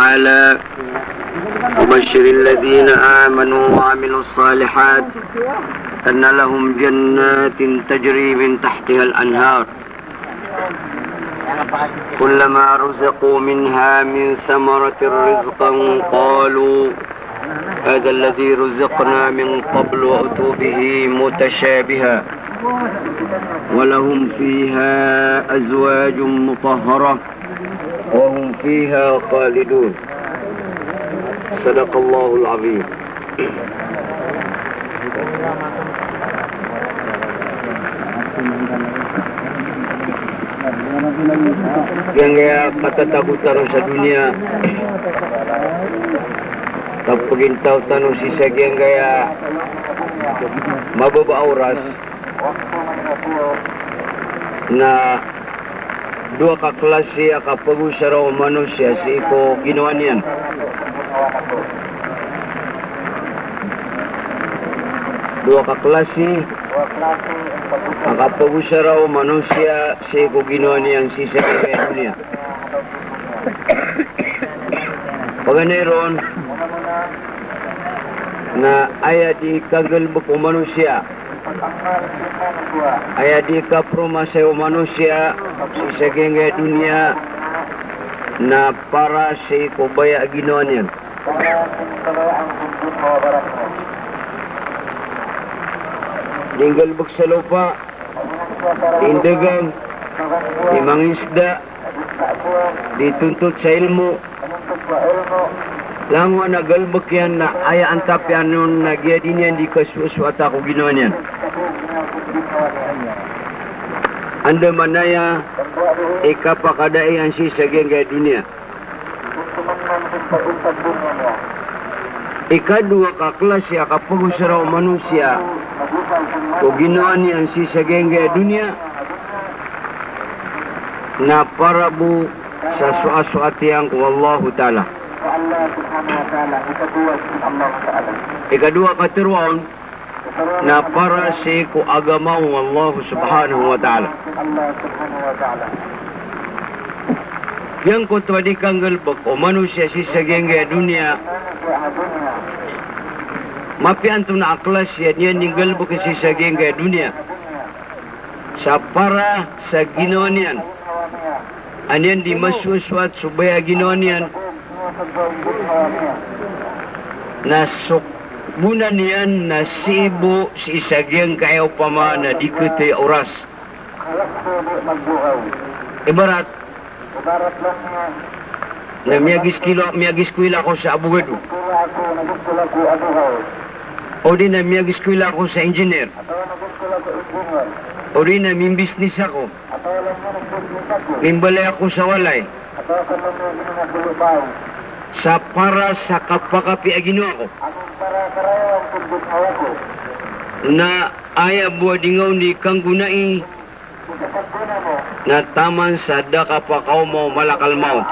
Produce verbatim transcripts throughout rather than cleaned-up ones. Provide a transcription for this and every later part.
تعالى: وبشر الذين آمنوا وعملوا الصالحات أن لهم جنات تجري من تحتها الأنهار كلما رزقوا منها من ثمرة رزقا قالوا هذا الذي رزقنا من قبل وأتوا به متشابها ولهم فيها أزواج مطهرة وهم فيها خالدون. صدق الله العظيم. Giyangkaya katatago tano sa doniya, kapagintaw tano sii sa giyangkaya mababa a oras, na dowa ka klasi a kapagosara o manosiya sii ko ginawa niyan. Dowa ka klasi a kapagosara o manosiya sii ko ginawa niyan sii sa giyangkaya doniya. Paganay ron na aya dii kanggalbk o manosiya, aya dii kapromasay o manosiya sii sa giyangkaya doniya na para sii ko baya a ginawa niyan. Dii nggalbk sa lopa, dii ndagang, dii mangingisda, dii tontot sa ilmo. Langon a galbk iyan na aya antapian on na giya dii niyan dii kasoasoata ko ginawa niyan. Andamanaya i kapakada iyan sii sa giyangkaya doniya. Ikadowa ka klasi a kapagosara o manosiya ko ginawa niyan sii sa giyangkaya doniya na para bo sa soasoat iyan ko Allahu Ta'ala. Ikadowa ka tharoa on na para sii ko agama o Allah Subhanahu wa Ta'ala. Giyangkoto a dii kanggalbk o manosiya sii sa giyangkaya doniya, mapiya antonaa a klasi a niyan dii nggalbk sii sa giyangkaya doniya sa para sa ginawa niyan a niyan dii masoasoat so baya a ginawa niyan, na so gona niyan na sii bo sii sa giyangkaya opama na dii khatay a oras. Ibarat na miyagiskilo, miyagiskola ako sa abogado, odi na miyagiskola ako sa engineer, odi na mimbisnis ako, mimbalay ako sa walay, sa para sa kapakapiya a ginawa ko. Na aya bo a dii ngka on dii kanggonai na taman sa da ka pakaoma o malakal maut.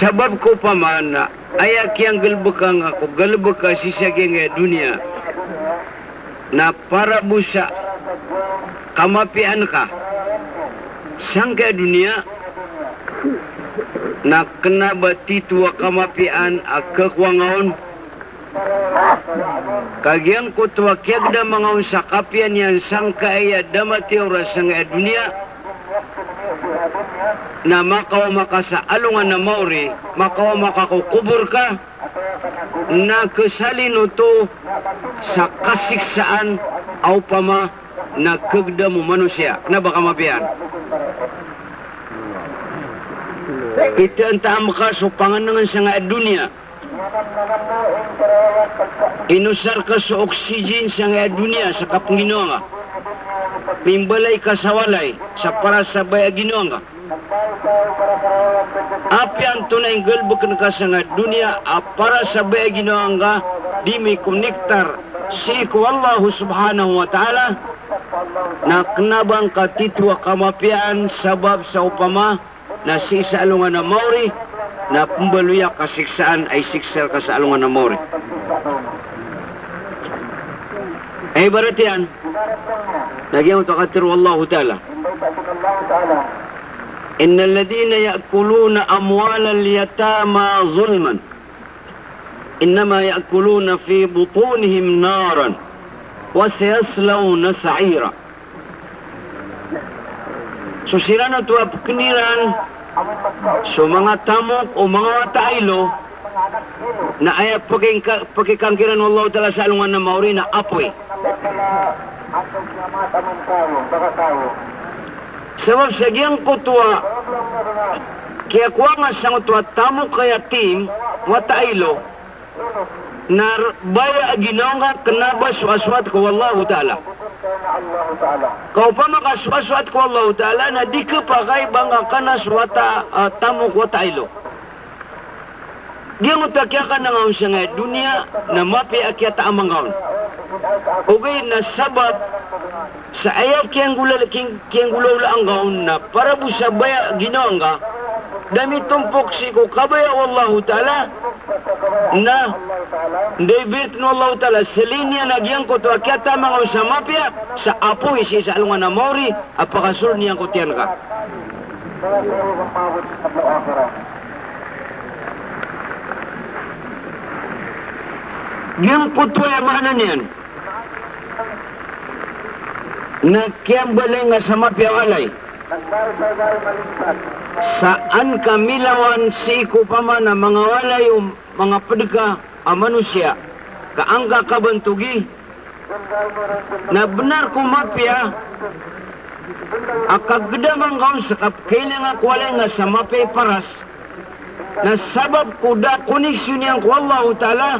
Sabap ko opama na aya kiyanggalbka ngka ko galbka sii sa giyangkaya doniya na para bo sa kamapiyaan ka sangkaya doniya, na kna ba titho a kamapiyaan a khakowa ngka on. Ka giyangkoto a kiyagdama ngka on sa kapiya niyan sangkaya da mathay a oras sangkaya doniya, na makaoma ka sa alongan a maori, makaoma ka ko kobor ka, na khasalin oto sa kasiksaan a opama na khagdam o manosiya, kna ba kamapiyaan. Itaan ta amka so pangnngkn sangkaya doniya. Inosar ka so oxygen sangkaya doniya sa kapngginawa ngka. Mimbalay ka sa walay sa para sa baya a ginawa ngka. Apiya antonaa i nggalbkn ka sangkaya doniya a para sa baya a ginawa ngka, di mikonektar sii ko Allah Subhanahu wa Ta'ala, na kna ba ngka titho a kamapiyaan sabap sa opama na sii sa alongan a maori, na pmbaloya ka siksaan a isiksa rka sa alongan a maori. Aya ibarat iyan na giyangkoto a katharo o Allahu Ta'ala. إن الذين يأكلون أموال اليتامى ظلما إنما يأكلون في بطونهم نارا وسيصلون سعيرا. So siran oto a pkn iran so manga tamok o manga wata a ilo na aya pkingka-, pkikangkiran o Allahu Ta'ala sa alongan a maori na apoy. Sabap sa giyangkoto a kiyakowa nga sangkoto a tamok a yatim, wata a ilo, na r-, baya a ginawa nga kna ba soasoat ko Allahu Ta'ala. Ka opama ka soasoat ko Allahu Ta'ala na di khapakay ba nga kna so wata, ah, tamok wata a ilo. Giyangkoto a kiyakana nga on sangkaya doniya na mapiya a kiyataama nga on. Ogaid na sabap sa aya kiyanggolal-, kiyan-, kiyanggolawla angka on na para bo sa baya ginawa angka, da mitompok sii ko kabaya o Allahu Ta'ala, na divert o Allahu Ta'ala, saliyan iyan a giyangkoto a kiyataama nga on sa mapiya, sa apoy sii sa alongan a maori, a pakasold iyan ko tiyan ka. Giyangkoto aya maana niyan na kiyambalay nga sa mapiya a walay. Sa an ka milawan sii ko opama na manga walay o manga pd ka a manosiya ka angka kabantogi, na bnar ko mapiya a kagdam angka on sa kapkailay nga ko walay nga sa mapiya i paras, na sabap ko da koneksyon iyan ko Allahu Ta'ala,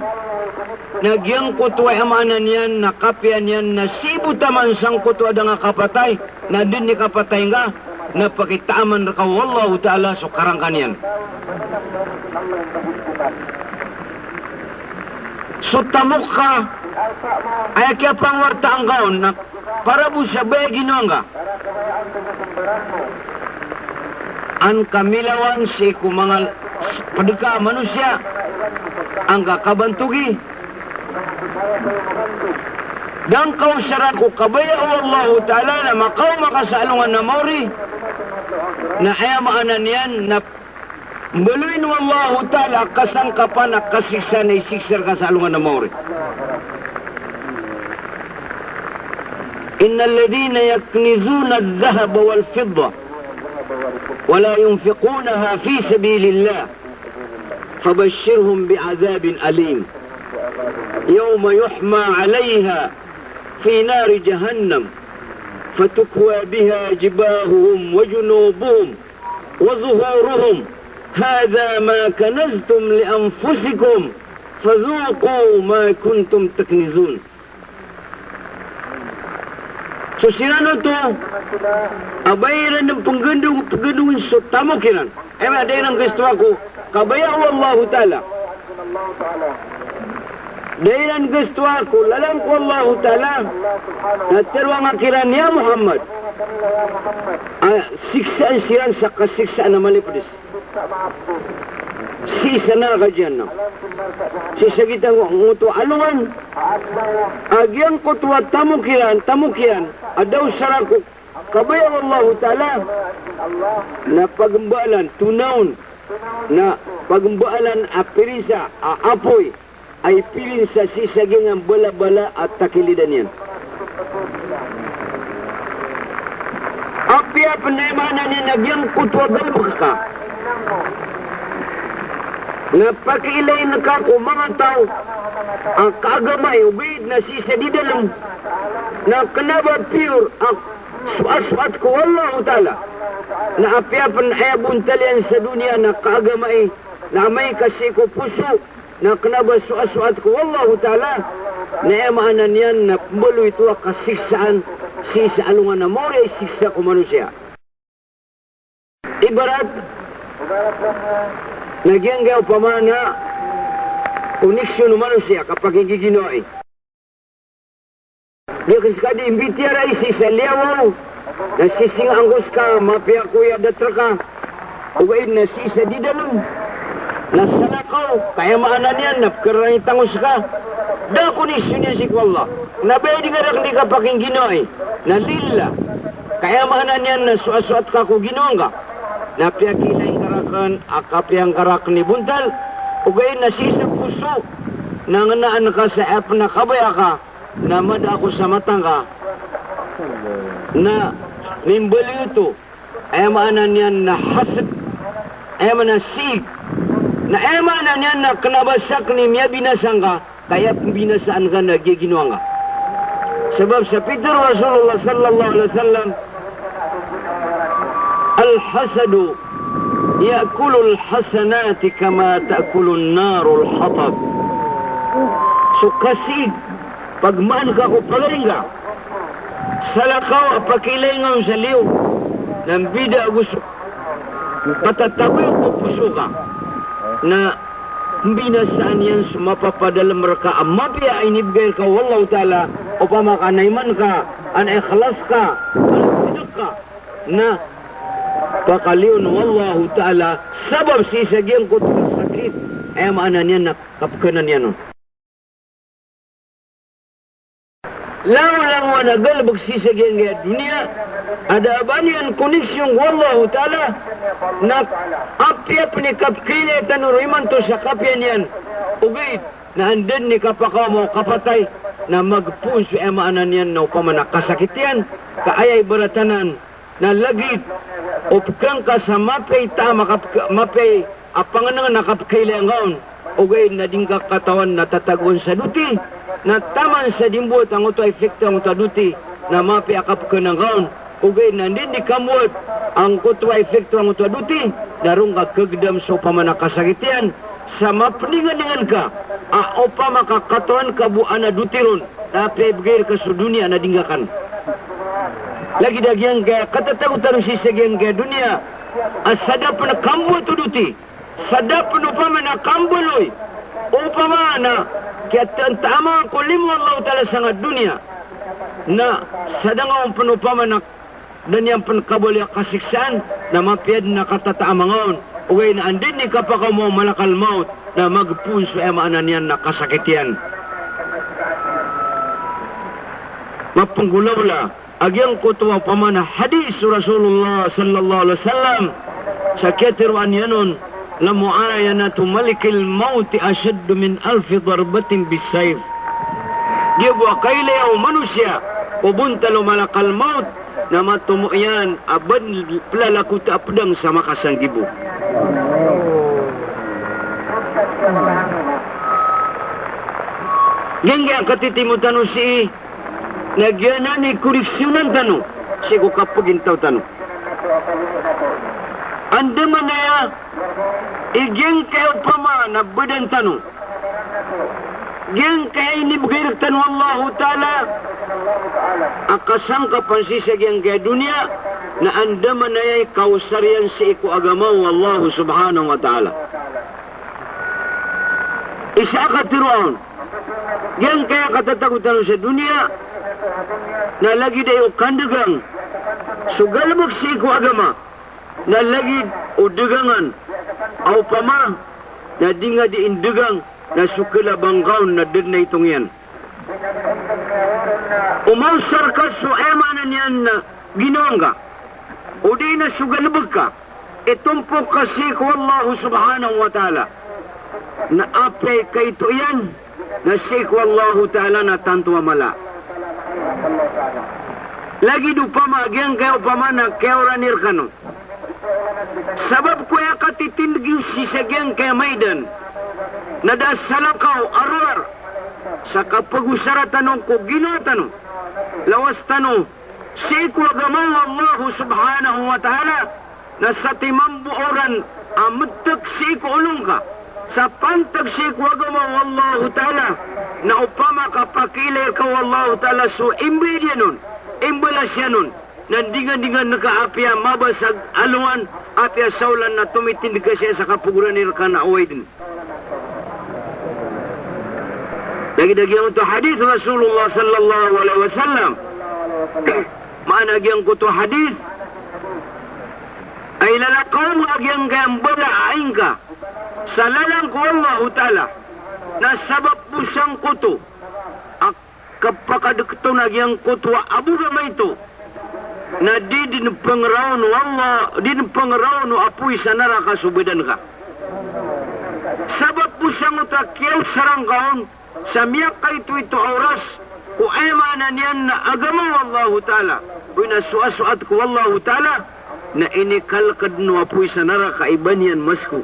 na giyangkoto aya maana niyan na kapiya niyan na sii bo taman sangkoto a da nga kapatay, na dn i kapatay nga, na pakitaaman rka o Allahu Ta'ala so karangka niyan. So tamok ka, aya kiyapangawarta angka on na para bo sa baya ginawa angka. An ka milawan sii ko manga pd ka a manosiya, angka kabantogi. Da ngka osara ko kabaya o Allahu Ta'ala na makaoma ka sa alongan a maori. Na aya maana niyan na mbaloyin o Allahu Ta'ala a kasangkapan a kasiksa na isiksa rka sa alongan a maori. إن الذين يكنزون الذهب والفضة ولا ينفقونها في سبيل الله فبشرهم بعذاب أليم يوم يحمى عليها في نار جهنم فتكوى بها جباههم وجنوبهم وظهورهم هذا ما كنزتم لأنفسكم فذوقوا ما كنتم تكنزون. So siran oto a ba iran dn pnggandong, pnggandong so tamok iran. Aya maana da iran gsto ko kabaya o Allahu Ta'ala. Da iran gsto ko lalan ko Allahu Ta'ala. Na tharoa nga kiran, ya Muhammad, a siksaan siran sa kasiksaan a malipds. Sii sa naraka Jahannam. Sii sa gitangkoto a alongan a giyangkoto a tamok iran, tamok iyan a da osara ko kabaya o Allahu Ta'ala, na pagmbaalan, tonawn, na pagmbaalan a pirisa a apoy a ipilin sa sii sa giyangkai a balabala a takilidan iyan. Apiya pn aya maana niyan na giyangkoto a galbk ka na pakiilayn ka ko manga taw a kaagamai, ogaid na sii sa di dalm na kna ba pure a soasoat ko Allahu Ta'ala. Na apiya pn aya bontal iyan sa doniya na kaagamai, na amay ka sii ko poso, na kna ba soasoat ko Allahu Ta'ala, na aya maana niyan na pmbaloy oto a kasiksaan sii sa alongan a maori a isiksa ko manosiya. Ibarat na giyangkai opama na koneksyon o manosiya, kapakigiginawai. Di ka ska di mbitiyarai sii sa liyawaw, na sii sa ngka angko ska mapiya ko aya dat rka, ogaid na sii sa di dalm na salakaw, ka aya maana niyan na pkharangit angko ska. Da a koneksyon iyan sii ko Allah. Na ba aya di ngka rakn di kapakiginawai na lillah. Aya maana niyan na soasoat ka ko ginawa ngka. Na piyakiilay ngka rakn a kapiya ngka rakn i bontal. Ogaid na sii sa poso na ngnaan ka sa aya pn a kabaya ka na mada ako sa mata ngka. Na mimbaloy oto. Aya maana niyan na hasad. Aya maana siig. Na aya maana niyan na kna ba sakn i miyabinasa ngka, ka aya pmbinasaan ka na giya ginawa ngka. Sabap sa pitharo o Rasulullah sallallahu alaihi wasallam, "Al-hasadu ya'kulul hasanati kama ta'kulun narul hatab." So kasiig, pagmaan ka ko pagari ngka, salakaw a pakiilay ngka on sa liyo, na mbida ago so katatagoy ko poso ka, na mbinasaan iyan so mapapadalm rka a mapiya a inibgay rka o Allahu Ta'ala, opama ka na iman ka, an ikhlas ka, an sidq ka, na pakaliyon o Allahu Ta'ala, sabap sii sa giyangkoto a sakit, aya maana niyan na kapkhanan iyan on. Langolangon a galbk sii sa giyangkaya doniya a da a ba niyan koneksiyon ko Allahu Ta'ala, na apiya pn i kapkhailay tano ron imanto sa kapiya niyan, ogaid na anda dn i kapakaoma o kapatay, na magpoon so aya maana niyan na opama na kasakit iyan, ka aya ibarat anan, na lagid o pkhan ka sa mapiya i taam a kapk-, mapiya a pangnngkn a kapkhailay ngka on, ogaid na di ngka katawan na tatagoan sa doti, na taman sa di mbowat angkoto a epekto angkoto a doti, na mapiya a kapkhanan ka on, ogaid na anda dn i kambowat angkoto a epekto angkoto a doti, na roo ngka kagdam sa opama na kasakit iyan, sa mapndingandingan ka a opama ka katawan ka bo a na doti ron, na apiya ibgay rka so doniya na di ngka kan. Lagid a giyangkaya katatago tano sii sa giyangkaya doniya a sa da pn kambowat o doti, sa da pn opama na kambaloy, opama na kiyatantaaman ko limo o Allahu Ta'ala sangkaya doniya, na sa da nga on pn opama na da niyan pn kabaloy a kasiksaan, na mapiya dn a katataama nga on, ogaid na anda dn i kapakaoma o malakal maut, na magpoon so aya maana niyan na kasakit iyan. Mapnggolawla a giyangkoto a opama na hadis o Rasulullah sallallahu alaihi wasallam, sa kiyatharoa niyan on, "Lamu'ayanatu malikil mauti ashaddu min alfi darbatin bis-sayf." Giya bo a kailaya o manosiya ko bontal o malakal maut, na matomo iyan a ba dn plalakota a pdang sa makasanggibo. Giyangkaya katitimo tano sii, na giyanan i koreksiyonan tano sii ko kapagintaw tano. Andamanaya i giyangkaya opama na badan tano, giyangkaya inibgay rktano o Allahu Ta'ala a kasangkapan sii sa giyangkaya doniya, na andamanaya i kaosar iyan sii ko agama o Allahu Subhanahu wa Ta'ala. Isa a katharo on, giyangkaya katatago tano sa doniya, na lagid aya o kandagang so galbk sii ko agama, na lagid o dagangan a opama na di nga di indagang, na so khalabang ka on na da dn a itong iyan. O maosar ka so aya maana niyan na ginawa ngka, odi na so galbk ka, itompok ka sii ko Allahu Subhanahu wa Ta'ala, na apiya i kaito iyan na sii ko Allahu Ta'ala na tanto a mala. Lagid opama a giyangkaya opama na kiyaorani rkano, sabap ko aya katitindg iyo sii sa giyangkaya maidan, na da a salakaw a rowar sa kapagosara tano ko ginawa tano, lawas tano sii ko agama o Allahu Subhanahu wa Ta'ala, na satiman bo a oran a mtk sii ko olo ngka sa pantag sii ko agama o Allahu Ta'ala, na opama ka pakiilay rka o Allahu Ta'ala so imbayad iyan on, imbalas iyan on, na ndingandingan ka apiya mabasag a alongan, apiya saolan na tomitindg ka sii sa kapagorani rka na oway dn. Lagid a giyangkoto a hadith o Rasulullah sallallahu alaihi wasallam. Maana a giyangkoto a hadith a ilalakaw a giyangkaya mbala a ain ka sa lalan ko Allahu Ta'ala, na sabap bo sangkoto a kapakadkt on a giyangkoto a abog a maito, Na di dn pngraon o Allah, di dn pngraon o apoy sa naraka so bdan ka. Sabap bo sangkoto a kiyaosara ngka on, sa miyakaitoito a oras ko, aya maana niyan na agama o Allahu Ta'ala, oway na soasoat ko Allahu Ta'ala, na inikalk dn o apoy sa naraka i ba niyan masko.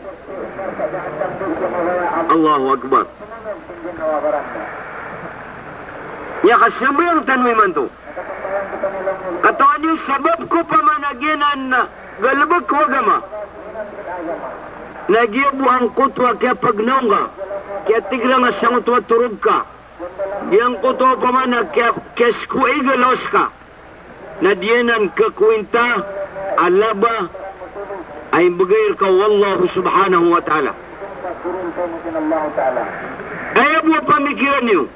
Allahu Akbar. Miyakasambayang tano imanto. Katawan iyo sabap ko opama na giyanan na galbk o agama. Na giya bo angkoto a kiyapagnaw ngka, kiyatigrang a sangkoto a torog ka. Giyangkoto opama na kiya, kiyasko i galaws ka. Na di anan kakowinta a laba a imbgay rka o Allahu Subhanahu wa Ta'ala. Aya bo a pamikiran iyo.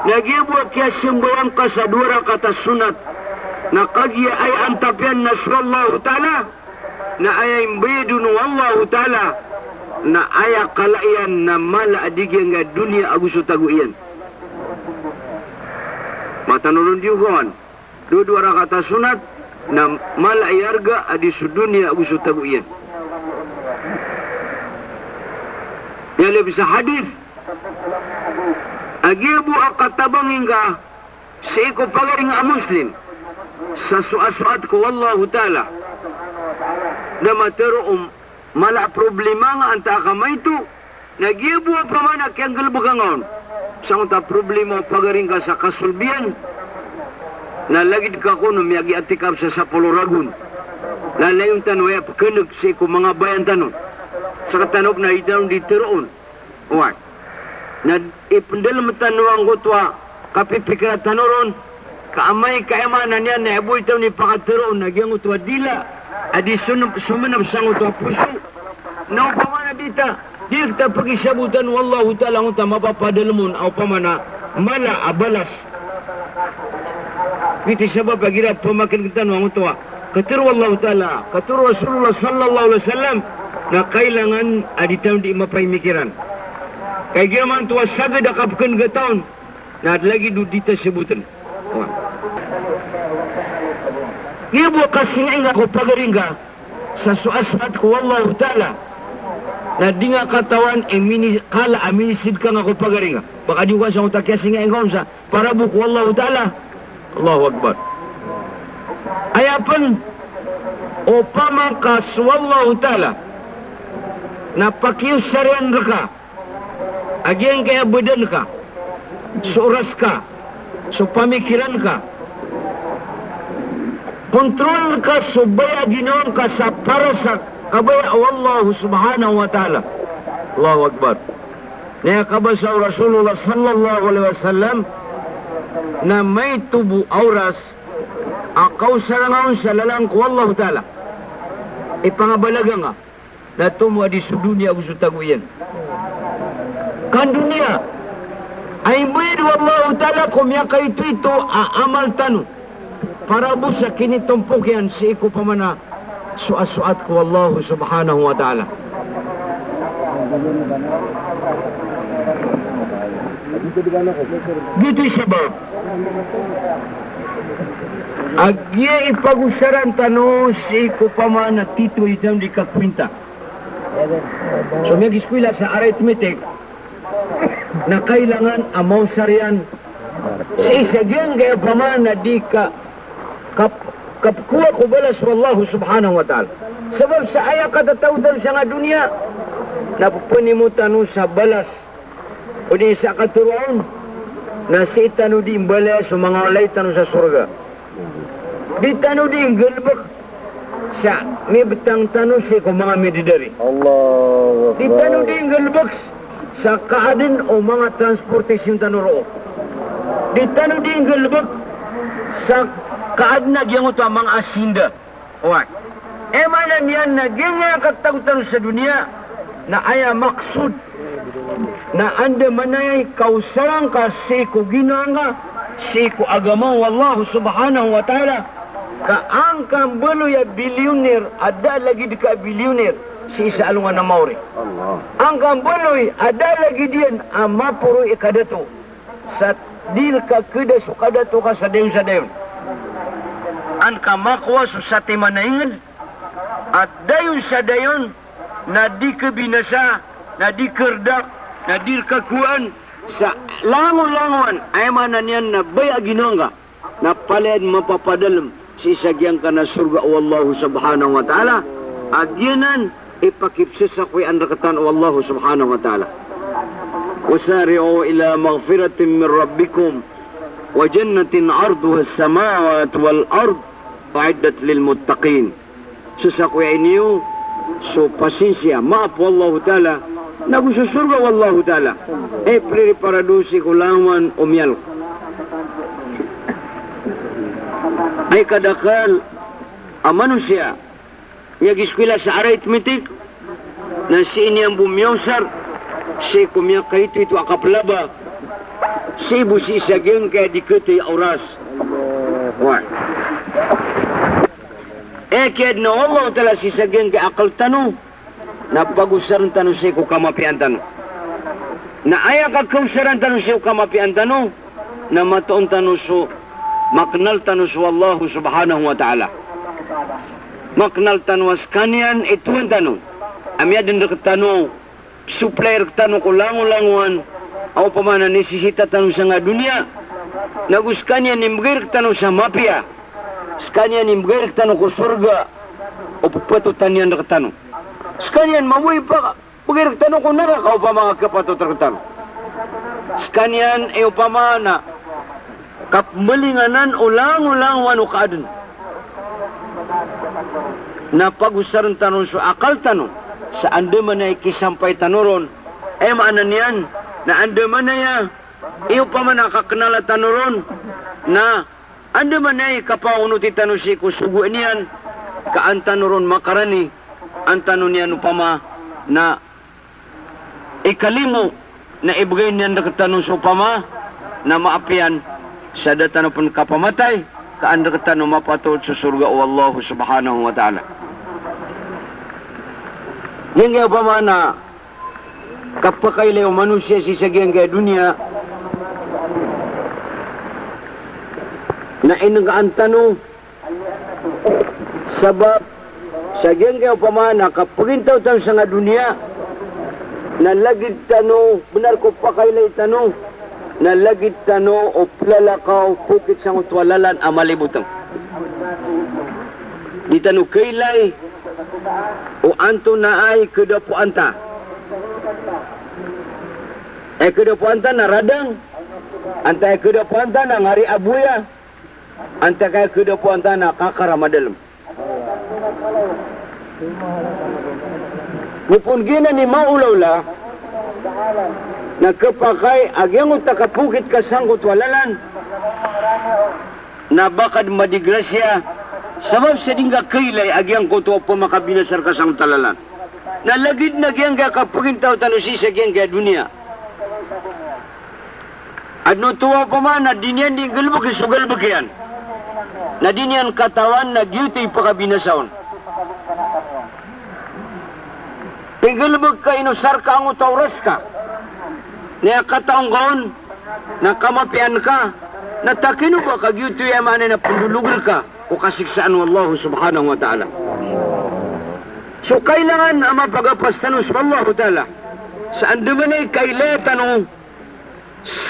Na giya bo a kiyasambayang ka sa dowa rakaat a sonat, na kagiya aya antap iyan na so Allahu Ta'ala, na aya imbayad on o Allahu Ta'ala, na aya kala iyan na mala a di giyangkaya doniya ago so tago iyan. Matanoron di ogawan. Dowa, dowa rakaat a sonat, na mala i arga a di so doniya ago so tago iyan. Aya lbi sa hadith, a giya bo a katabangi ngka sii ko pagaring a Muslim, sa soasoat ko Allahu Ta'ala. Da matero o mala a problema nga antaa ka maito, na giya bo opama na kiyanggalbka nga on. Sangkoto a problema o pagaring ka sa kasolbiyan, na lagid ka kono miyagiatikaf sa sapolo ragon. Na layon tano aya pkhan'g sii ko manga bayan tano. Sktano pn a di tano di teroon. Oway. Na ipndalm tano angkoto a kapipikira tano ron, ka amay ka aya maana niyan na aya bo i tano di pakatero on na giyangkoto a dila a di sonep, somenep sangkoto a poso. Na opama na di ta, di ta pakisabotan o Allahu Ta'ala angkoto a mapapadalm on, a opama na mala a balas. Giyoto i sabap a igira pamakin'g tano angkoto a katero o Allahu Ta'ala, katero o Rasulullah sallallahu alaihi wasallam, na kailangan a di tano di mapaimikiran. Ka igira man oto a sagad a kapkhan'ga ta on, na lagid o di ta sabotn. Giya bo a kasingaing ka ko pagaring ka sa soasoat ko Allahu Ta'ala, na di nga katawan i mini, kala a minisidka nga ko pagaring ka. Ba ka di ka sangkoto a kiyasingaing ka on sa para bo ko Allahu Ta'ala. Allahu Akbar. Aya pn, opama ka so Allahu Ta'ala na pakiosarian rka a giyangkaya badan ka, so oras ka, so pamikiran ka. Kontrol ka so baya a ginawa ngka sa para sa kabaya o Allah Subhanahu wa Ta'ala. Allahu Akbar. Na aya kabasa o Rasulullah sallallahu alaihi wasallam na maito bo a oras a kaosara nga on sa lalan ko Allahu Ta'ala. Ipangabalaga nga na tomo a di so doniya ago so tago iyan. Ka an doniya a imbayad o Allahu Ta'ala ko miyakaitoito a amal tano. Para bo sa kinitompok iyan sii ko opama na soasoat ko Allah Subhanahu wa Ta'ala. Giyoto i sabap a giya i pagosaran tano sii ko opama na titho i tano di kakwinta. So miyagiskwila sa arithmetic, na kailangan a maosar iyan sii sa giyangkaya opama na di ka, kap, kapkowa ko balas o Allah Subhanahu wa Ta'ala. Sabap sa aya katatago tano sangkai a doniya na ppanimo tano sa balas odi sa katero on, na sii tano di mbalaya so manga walay tano sa sorga. Di tano di nggalbk sa mibtang tano sii ko manga midadari. Allahu Akbar. Di tano di nggalbk sa kaadn o manga transportation tano roo. Di tano di nggalbk sa kaadn a giyangkoto a manga asinda. Oway. Aya maana niyan na giyangkaya katatago tano sa doniya na aya maksod na andamanaya i kaosara ngka sii ko ginawa ngka sii ko agama o Allah Subhanahu wa Ta'ala, ka an ka mbaloy a billionaire a da a lagid ka a billionaire sii sa alongan a maori. Allah. An ka mbaloy a da a lagid iyan a maporo i kadato. Sa di rka kda so kadato ka sa dayon sa dayon. an ka makowa so satiman a inged, a dayon sa dayon na di kebinasa, na di kerdak, na di reka kowaan sa langolangowan, aya maana niyan na baya a ginawa ngka, na palaya den mapapadalem sii sa giyangkanan a sorga o Allah subhanahu wa ta'ala, a giyanan i pakipsesakoyaan rektano o Allah subhanahu wa ta'ala. Wasari'u ila maghfiratin min rabbikum wa jannatin arduha as-samawati wal ard, u'iddat lil muttaqin. Sesakoyai niyo so pasinsiya, maap o Allahu ta'ala, nago so sorga o Allahu ta'ala. E, preriparado sii ko langowan o miyalk. Ay kadakal a manosiya, miyagiskwila sa arithmetic, na sii niyan bo miyaosar sii ko miyakaitoito a kaplaba, sii bo sii sa giyangkaya di kethay a oras. Wa. E, kiyaadna o Allahu ta'ala sii sa giyangkaya akal tano, na pagosaren tano sii ko kamapiyaan tano. Na aya kakaosaren tano sii ko kamapiyaan tano, na matoon tano so, makenal tano so Allah subhanahu wa ta'ala. Makenal tano a sekaniyan i Tohan tano a miyaden rektano, supply rektano ko langolangowan a opama na nisisita tano sangkai a doniya, nago sekaniyan i mbegay rektano sa mapiya, sekaniyan i mbegay rektano ko sorga o pepatotan iyan rektano. Sekaniyan mambo i paka- begay rektano ko naraka opama ka kepatot rektano. Sekaniyan i opama na kapembelinganan o langolangowan o kaaden. Na pagosaren tano so akal tano sa andamanaya i kisampay tano ron. Aya maana niyan na andamanaya i opama na kakenala tano ron, na andamanaya i kapaonoti tano sii ko sogoan iyan, ka an tano ron makarani, an tano niyan opama na ikalimo, na ibegay niyan rektano so opama na maap iyan sa da tano pen kapamatay, ka an rektano mapatot so sorga o Allah subhanahu wa ta'ala. Giyangkaya opama na kapakailay o manosiya sii sa giyangkaya doniya, na inengkaan tano, sabap sa giyangkaya opama na kapegintaw tano sangkai a doniya, na lagid tano, benar ko pakailay tano, na lagid tano o pelalakaw pokit sangkoto a lalan a maliboteng. Di tano kailay o antonaa i kedapoan ta. Aya kedapoan ta na radang, antaa aya kedapoan ta na ngari a boya, antaa aya kedapoan ta na kakar a madalem. Opama giyanan i maolaola na kepakay a giyangkoto a kapokit ka sangkoto a lalan, na ba ka den madigrasiya, sabap sa di ngka kailay a giyangkoto a opama kabinasa reka sangkoto a lalan. Na lagid na giyangkaya kapegintaw tano sii sa giyangkaya doniya. Aden oto a opama na di niyan di nggalebeki so galebek iyan, na di niyan katawan na giyoto i pakabinasa on. Pinggalebek ka, inosar ka angkoto a oras ka, na aya kataw ngka on na kamapiyaan ka, na takino ba ka giyoto i aya maana na pendolog reka ko kasiksaan o Allah subhanahu wa ta'ala. So kailangan a mapagapas tano so Allah ta'ala sa andamanaya i kailaya tano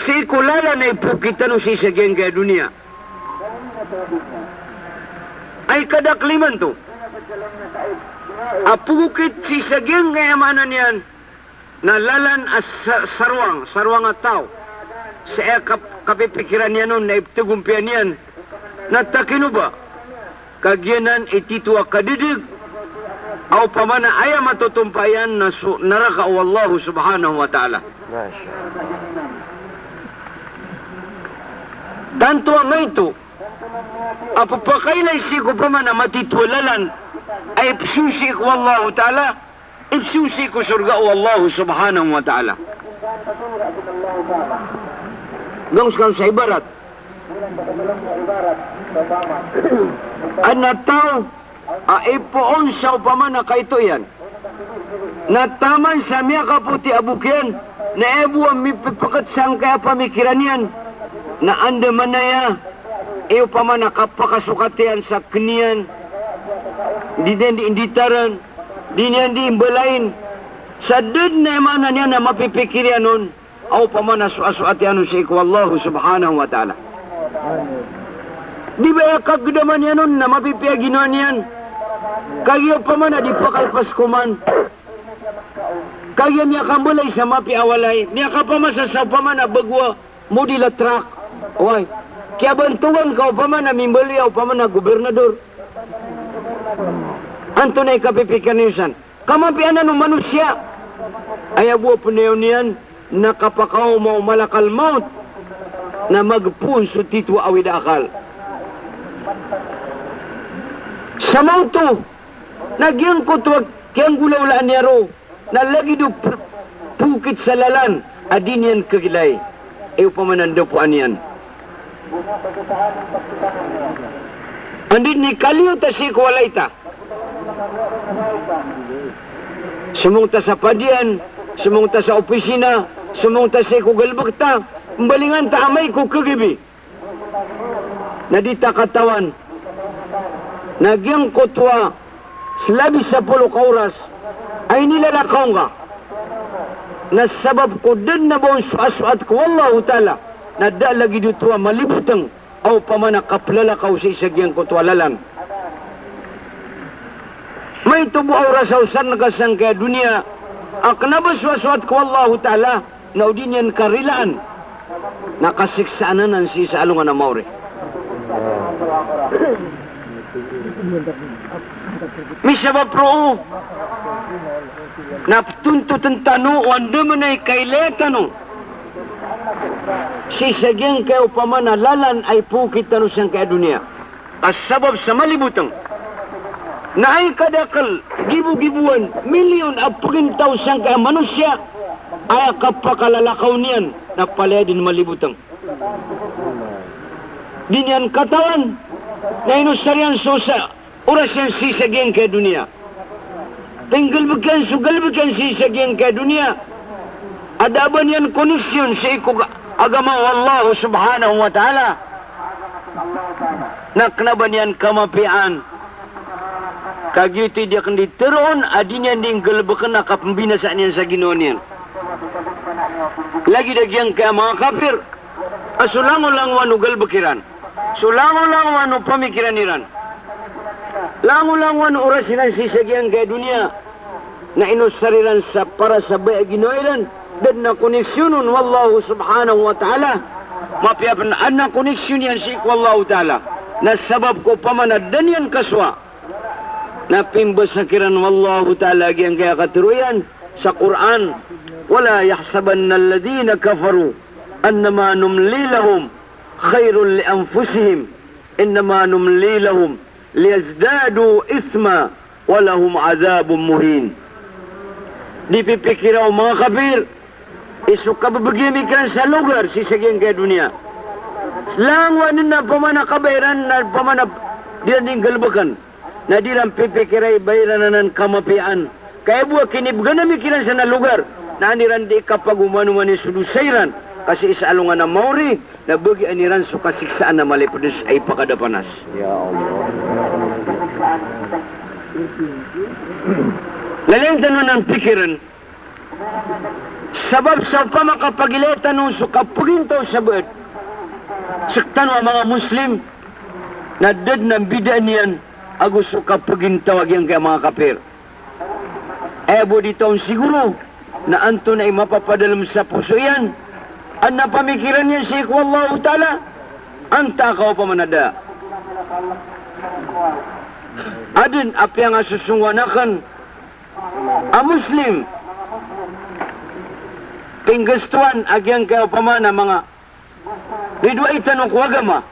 sii ko lalan a ipokit tano sii sa giyangkaya doniya. Ay kadakel imanto a pokit sii sa giyangkaya maana niyan na lalan a sa-, sarowang, sarowang a taw. Sa aya kap-, kapipikiran iyan on na iptegompiya niyan, na takino ba ka giyanan i tito a kadedeg a opama na aya matotompa iyan na so naraka o Allah subhanahu wa ta'ala. Tanto a maito a pepakailay sii ko opama na matito a lalan a ipsoy sii ko Allah ta'ala, ipsoy sii ko sorga o Allah subhanahu wa ta'ala. Gawii sekano sa ibarat. Aden a taw a ipoon sa opama na kaito iyan. Na taman sa miyakapoti a bok iyan, na aya bo a mipepeket sangkaya pamikiran iyan na andamanaya Aya opama na kapakasokat iyan sa kn iyan, di niyan di inditaran, di niyan di imbalain, sa da dn a aya maana niyan na mapipikir iyan on, a opama na soasoat iyan on sii ko Allah subhanahu wa ta'ala. Di ba aya kagdaman iyan on na mapipiya ginawa niyan, kagiya opama na di pakalpas koman, kagiya miyakambalay sa mapiya a walay, miyakapamasa sa opama na bago a model a truck. Oway. Kiyabantogan ka opama na mimbaloy a opama na gobernador. Antonaa i kapipikiran iyo san? Kamapiya anan o manosiya. Aya bo a pnayawn iyan na kapakaoma o malakal maut na magpoon so titho a awid a akal. Sa maoto, na giyangkoto a kiyanggolawlaan iyan roo na lagid o p-, pokit sa lalan a di niyan kagilai. Aya opama na ndapoan iyan. Anda dn i kaliyo ta sii ko walay ta. Somong ta sa padian, somong ta sa opisina, somong ta sii ko galbk ta, mbalingan ta amay ko kagabi. Na di ta katawan na giyangkoto a slabi sapolo ka oras a inilalakaw ngka na sabap ko da dn a ba on soasoat ko Allahu Ta'ala, na da a lagid oto a malibotng a opama na kaplalakaw sii sa giyangkoto a lalan. Maito bo a oras a osarn ka sangkaya doniya a kna ba soasoat ko Allahu Ta'ala, na o di niyan karilaan na kasiksaan anan sii sa alongan a maori. Misabap roo na ptontotn tano o andamanaya i kailaya tano sii sa giyangkaya opama na lalan a ipokit tano sangkaya doniya. Ka sabap sa malibotng na aya kadakl gibogiboan, milyon a pgintaw sangkaya manosiya a aya kapakalalakaw niyan na palaya dn malibotng. Di niyan katawan na inosar iyan so sa oras iyan sii sa giyangkaya doniya. Pinggalbk iyan so galbk iyan sii sa giyangkaya doniya a da a ba niyan koneksyon sii ko ga-, agama o Allah subhanahu wa ta'ala. Na kna ba niyan kamapiyaan. Ka giyoto i di akn di tharoon a di niyan di nggalbkn a kapmbinasaan iyan sa ginawa niyan. Lagid a giyangkaya manga kapir a so langolangowan o galbk iran, so langolangowan o pamikiran iran, langolangowan o oras iran sii sa giyangkaya doniya na inosar iran sa para sa baya a ginawa iran, da dn a koneksyon on o Allahu subhanahu wa ta'ala. Mapiya pn adn a koneksyon iyan sii ko Allahu Ta'ala na sabap ko opama na da niyan kasowa. Na pimbasa kiran o Allahu Ta'ala a giyangkaya katharo iyan sa Qur'an, "Wala yahsabanna alladhina kafaru annama numli lahum khayrun li anfusihim, innama numli lahum liyazdadu ithma wa lahum adhabun muhin." Di pipikira o manga kapir i so kabbgi ami kiran sa logar sii sa giyangkaya doniya. Langowan na opama na kabaya iran na opama na di iran di nggalbkn. Na di iran pipikira i ba iran anan kamapiyaan. Ka aya bo a kinibgan ami kiran sa na logar na an iran di kapagomanoman i so dosa iran. Ka sii sa alongan a maori na bagian iran so kasiksaan a malipds a ipakadapanas. Ya Allah. Lalayon tano anan pikirn. Sabap sa opama ka pagilaya tano so kapagintaw sa baad sktano a manga Muslim, na da dn a mbidaan iyan ago so kapagintaw a giyangkaya manga kapir. Aya bo di taon siguro na antonaa i mapapadalm sa poso iyan, adn a pamikiran iyan sii ko Allahu Ta'ala, antaa ka opama na da. Adn a piyangasosongowan akn a Muslim, pinggastowan a giyangkaya opama na manga ridoay tano ko agama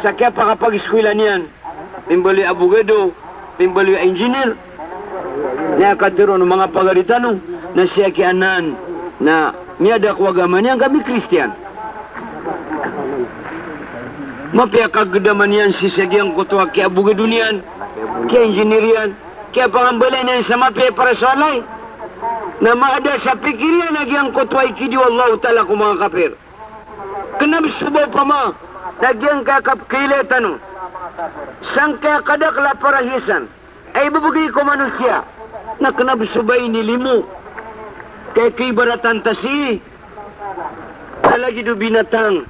sa kiyapakapagiskwila niyan, pimbaloy a abogado, pimbaloy a engineer. Na aya katharo o manga pagari tano na sii a kiyanan na miyada ko agama niyan ka mi-Kristiyan. Mapiya kagdaman iyan sii sa giyangkoto a kiyaabogado niyan, kiya-engineer iyan, kiyapangambalay niyan sa mapiya para sa walay. Na maada sa pikir iyan a giyangkoto a ikidiyo o Allahu Ta'ala ko manga kapir. Kna ba so ba opama Sa giyangkaya kapkailay tano sangkaya kadakl a parahiyasan a ibebegay ko manosiya, na kena bo so ba inilimo. Kaya kaibaratan ta sii a lagid o binatang.